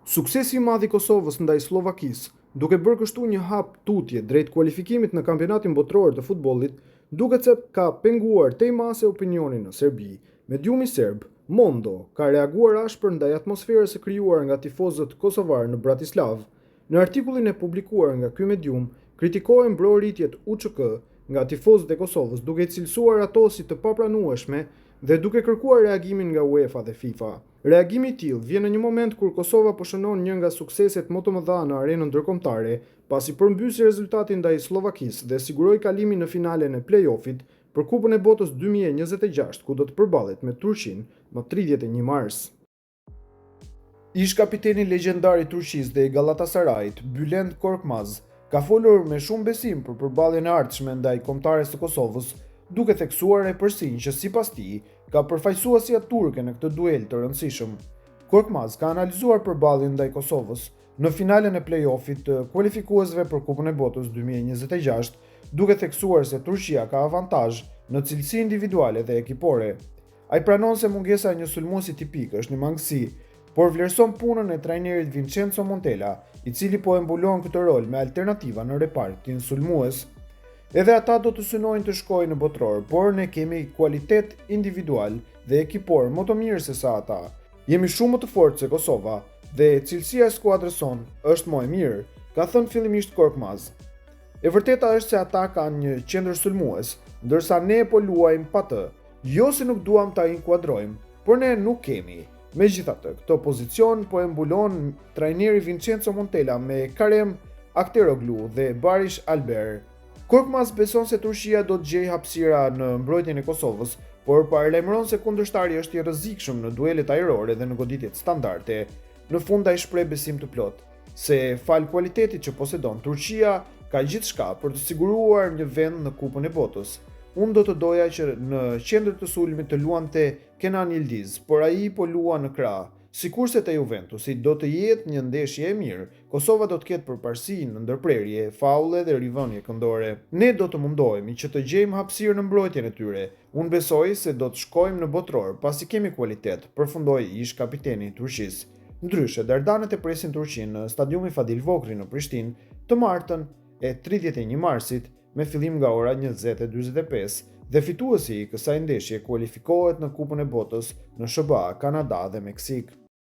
Suksesi i madh i Kosovës ndaj Sllovakisë, duke bërë kështu një hap tutje drejt kualifikimit në Kampionatin Botëror të Futbollit, duket se ka penguar tej mase opinionin në Serbi. Mediumi serb, Mondo, ka reaguar ashpër ndaj atmosferës së krijuar nga tifozët kosovarë në Bratislavë. Në artikullin e publikuar nga ky medium, kritikohen brohoritjet UÇK nga tifozët e Kosovës duke i cilësuar ato si të papranueshme dhe duke kërkuar reagimin nga UEFA dhe FIFA. Reagimi i tillë vjen në një moment kur Kosova po shënon një nga sukseset më të mëdha në arenën ndërkombëtare, pasi përmbysi rezultatin ndaj Sllovakisë dhe siguroi kalimin në finalen e play-off-it për Kupën e Botës 2026 ku do të përballet me Turqinë më 31 mars. Ish-kapiteni legjendar i Turqisë dhe i Galatasarayt, Bülent Korkmaz, ka folur me shumë besim për përballjen e ardhshme ndaj kombëtares së Kosovës, duke theksuar epërsinë që sipas tij ka përfaqësuesja turke në këtë duel të rëndësishëm. Korkmaz ka analizuar përballjen ndaj Kosovës në finalen e play-offit të kualifikuesve për Kupën e Botës 2026, duke theksuar se Turqia ka avantazh në cilësi individuale dhe ekipore. Ai pranon se mungesa e një sulmuesi tipik është një mangësi, por vlerëson punën e trajnerit Vincenzo Montella, i cili po e mbulon këtë rol me alternativa në repartin sulmues. Edhe ata do të synojnë të shkojnë në botëror, por ne kemi kualitet individual dhe ekipor më të mirë se sa ata. Jemi shumë më të fortë se Kosova dhe cilësia e skuadrës sonë është më e mirë, ka thënë fillimisht Korkmaz. E vërteta është se ata kanë një qendër sulmues, ndërsa ne po luajmë pa të. Jo se nuk duam ta inkuadrojmë, por ne nuk kemi. Megjithatë, këtë pozicion po e mbulon trajneri Vincenzo Montella me Kerem Aktürkoğlu dhe Barış Alper. Korkmaz beson se Turqia do të gjejë hapësira në mbrojtjen e Kosovës, por paralajmëron se kundërshtari është i rrezikshëm në duelet ajrore dhe në goditjet standarde. Në fund ai shpreh besim të plotë se fal kualitetit që posedon Turqia ka gjithçka për të siguruar një vend në Kupën e Botës. Unë do të doja që në qendër të sulmit të luante Kenan Yildiz, por ai po luan në krah. Sikurse te Juventusi, do të jetë një ndeshje e mirë. Kosova do të ketë përparësi në ndërprerje, faulle dhe rivënie këndore. Ne do të mundohemi që të gjejmë hapësirë në mbrojtjen e tyre. Unë besoj se do të shkojmë në botëror, pasi kemi kualitet, përfundoi ish kapiteni i Turqisë. Ndryshe, Dardanët e presin Turqinë në stadiumin Fadil Vokrri në Prishtinë të martën e 31 marsit me fillim nga ora 20:45 dhe fituesi i kësaj ndeshje kualifikohet në Kupën e Botës në SHBA, Kanada dhe Meksikë.